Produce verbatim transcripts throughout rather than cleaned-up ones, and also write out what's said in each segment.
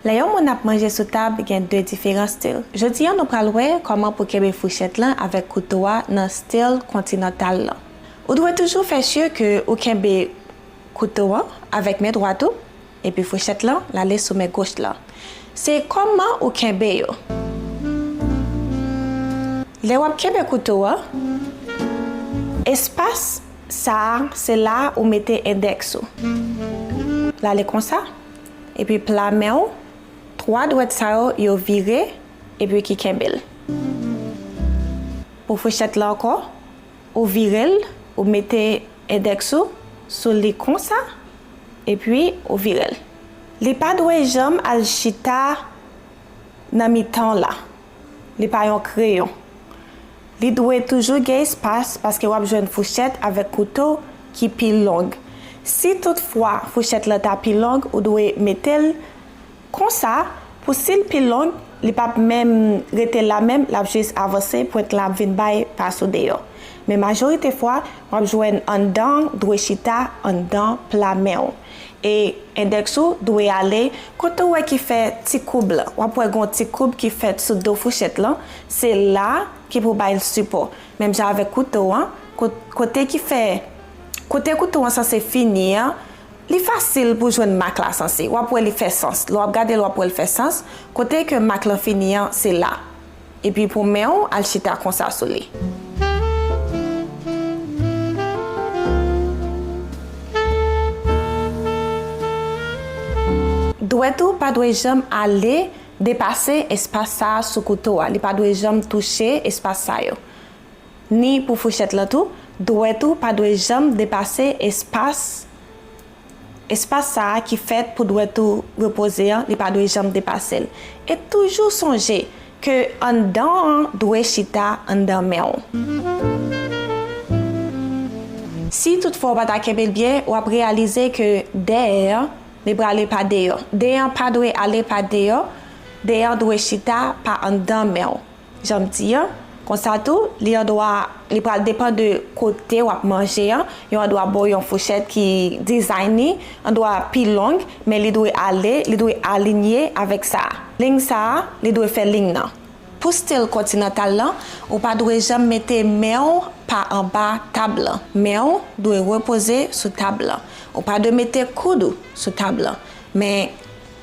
Lè yon moun ap manje sou tab, gen de diferan stil. Jodi a, nou pral wè kòman pou kenbe fouchèt lan avèk kouto a nan stil kontinantal lan. Ou dwe toujou fè si ke ou kenbe kouto an avèk men dwat ou, epi fouchèt lan l ale sou men goch lan. Se kòman ou kenbe yo. Lè w ap kenbe kouto an, espas sa a, se la ou mete endèks ou. L ale konsa, epi pla men w, twa dwèt sa yo, yo vire, epi ki kenbe l. Pou fouchèt la ankò, ou vire l, ou mete endèks ou sou li konsa, epi ou vire l. Li pa dwe janm al chita nan mitan la. Li pa yon kreyon. Li dwe toujou gen espas paske w ap jwenn fouchèt avèk kouto ki pi long. Si toutfwa fouchèt lan ta pi long, ou dwe mete l konsa, pou si l pi long, li p ap menm rete la menm, l ap jis avanse, pwent lan ap vin bay pa sou deyò. Men majorite fwa, w ap jwenn anndan dwe chita anndan pla men w. E endèks ou dwe ale kote w wè ki fè ti koub lan. W ap wè gen yon ti koub ki fèt sou do fouchèt lan. Se la ki pou bay l sipò. Menm jan avèk kouto an, ko-, kote ki fè, kote kouto an sanse fini an, li fasil pou jwenn mak la sanse. W ap wè li fè sans. Lè w ap gade l, w ap wè l fè sans. Kote ke mak lan fini an, se la. Epi pou men w, al chita konsa sou li. Dwèt ou pa dwe janm ale depase espas sa a sou kouto a. Li pa dwe janm touche espas sa yo. Ni pou fouchèt lan tou, dwèt ou pa dwe janm depase espas, espas sa a ki fèt pou dwèt ou repoze an, li pa dwe janm depase l. E toujou sonje ke anndan an dwe chita anndan men w. Si toutfwa w pa ta kenbe l byen, w ap reyalize ke dèyè an, li prale pa deyò. Dèyè an pa dwe ale pa deyò, dèyè an dwe chita pa anndan men w. Jan m di an, konsa tou, li andwa, li pral depann de kote w ap manje an. Yo andwa ba w yon fouchèt ki design li andwa pi long, men li dwe ale, li dwe alinye avèk sa a. Liy sa a, li dwe fè liy nan. Pou stil kontinantal lan, ou pa dwe janm mete men w pa anba tab lan. Men w dwe repoze sou tab lan. Ou pa dwe mete koud ou sou tab lan. Men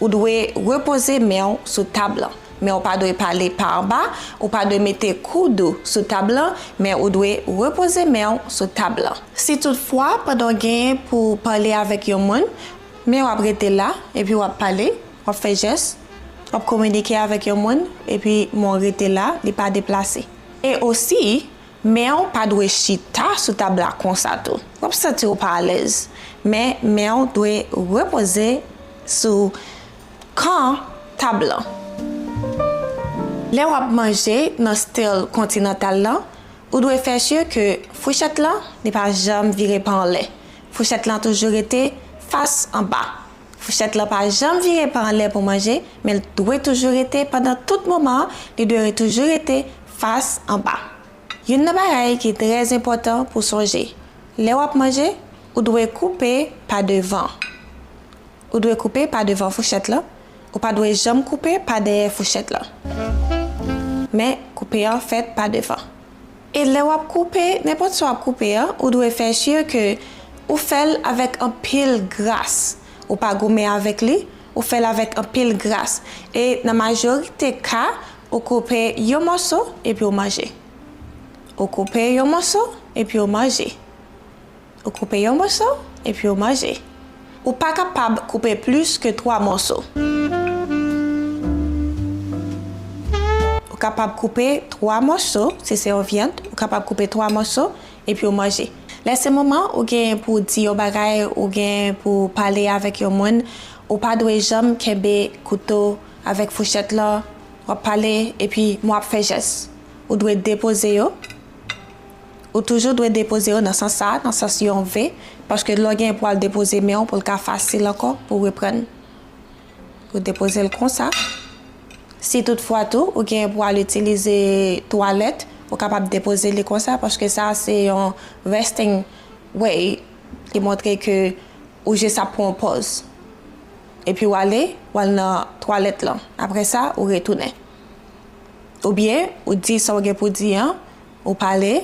ou dwe repoze men w sou tab lan. Men ou pa dwe pale pa anba, ou pa dwe mete koud ou sou tab lan, men ou dwe repoze men w sou tab lan. Si toutfwa, pandan w genyen pou w pale avèk yon moun, men w ap rete la, epi w ap pale, w ap fè jès, w ap kominike avèk yon moun, epi men w rete la, li pa deplase. E osi, men w pa dwe chita sou tab la konsa tou. W ap santi w pa alèz, men men w dwe repoze sou kan tab lan. Lè w ap manje nan stil kontinantal lan, ou dwe fè si ke fouchèt lan, li pa janm vire pa anlè. Fouchèt lan toujou rete fas anba. Fouchèt lan pa janm vire pa anlè pou manje, men l dwe toujou rete pandan tout moman an, li dwe toujou rete fas anba. Youn nan bagay ki trè enpòtan pou sonje, lè w ap manje, ou dwe koupe pa devan. Ou dwe koupe pa devan fouchèt lan. Ou pa dwe janm koupe pa dèyè fouchèt lan. Men, koupe an fèt pa devan. E lè w ap koupe, nenpòt sa w ap koupe an, ou dwe fè si ke ou fè l avèk anpil gras. Ou pa goumen avèk li, ou fè l avèk anpil gras. E nan majorite ka, ou koupe yon mòso epi w manje. Ou koupe yon mòso epi w manje. Ou koupe yon mòso epi w manje. Ou pa kapab koupe plis ke twa mòso. Ou kapab koupe twa mòso, si se yon vyann, ou kapab koupe twa mòso epi w manje. Lè se moman ou gen pou w di yon bagay, ou gen pou w pale avèk yon moun, ou pa dwe janm kenbe kouto avèk fouchèt lan, w ap pale, epi men w ap fè jès. Ou dwe depoze yo. Ou toujou dwe depoze yo nan sans sa, nan sans yon V, paske lè w gen pou al depoze men w pou l ka fasil ankò pou w reprann. Ou depoze l konsa. Si toutfwa tou, ou gen pou al itilize twalèt, ou kapab depoze li konsa, paske sa se yon resting way. Li montre ke ou jis ap pran yon pòz. epi w ale, w al nan twalèt lan. Apre sa, ou retounen. Oubyen, ou di sa w gen pou di an, ou pale,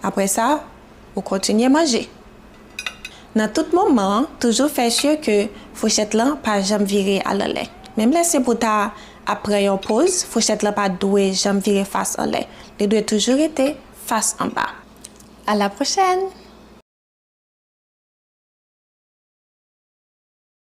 apre sa, ou kontinye manje. Nan tout moman, toujou fè si ke fouchèt lan pa janm vire alanlè. Menm lè se pou ta ap pran yon poz, fouchèt lan pa dwe janm vire fas anlè. Li dwe toujou rete fas anba. À la prochaine!